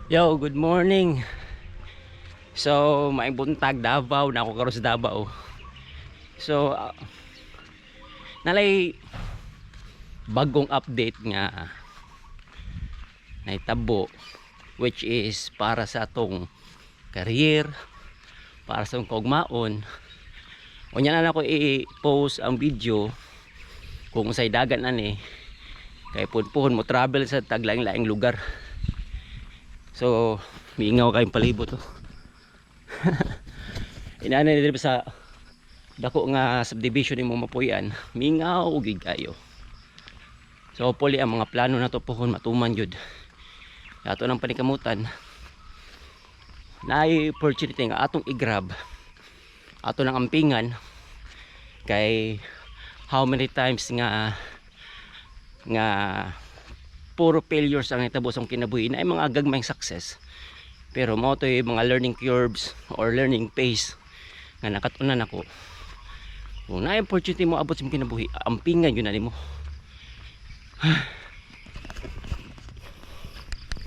Yo, good morning. So, maayong buntag, Davao na ako karon sa Davao. So, nalay bagong update nga nahitabo, which is para sa atong career, para sa atong kaugmaon. Unya na ako i-post ang video kung unsay dagan ani kay puhon mo travel sa taglaing-laing lugar. So, miingaw kayong palibot to. Inana diri sa dako nga subdivision nimo mapuy-an, mingaw gid kayo. So hopefully ang mga plano na to pohon matuman jud. Ato nang panikamutan naay opportunity nga atong i-grab, ato nang ampingan, kay how many times nga nga puro failures ang hitabo sa kinabuhi na ay mga gagmayng success, pero mao to'y mga learning curves or learning pace nga nakatunan ako. Kung naay opportunity mo abot sa imong kinabuhi, ampingan yun na nimo.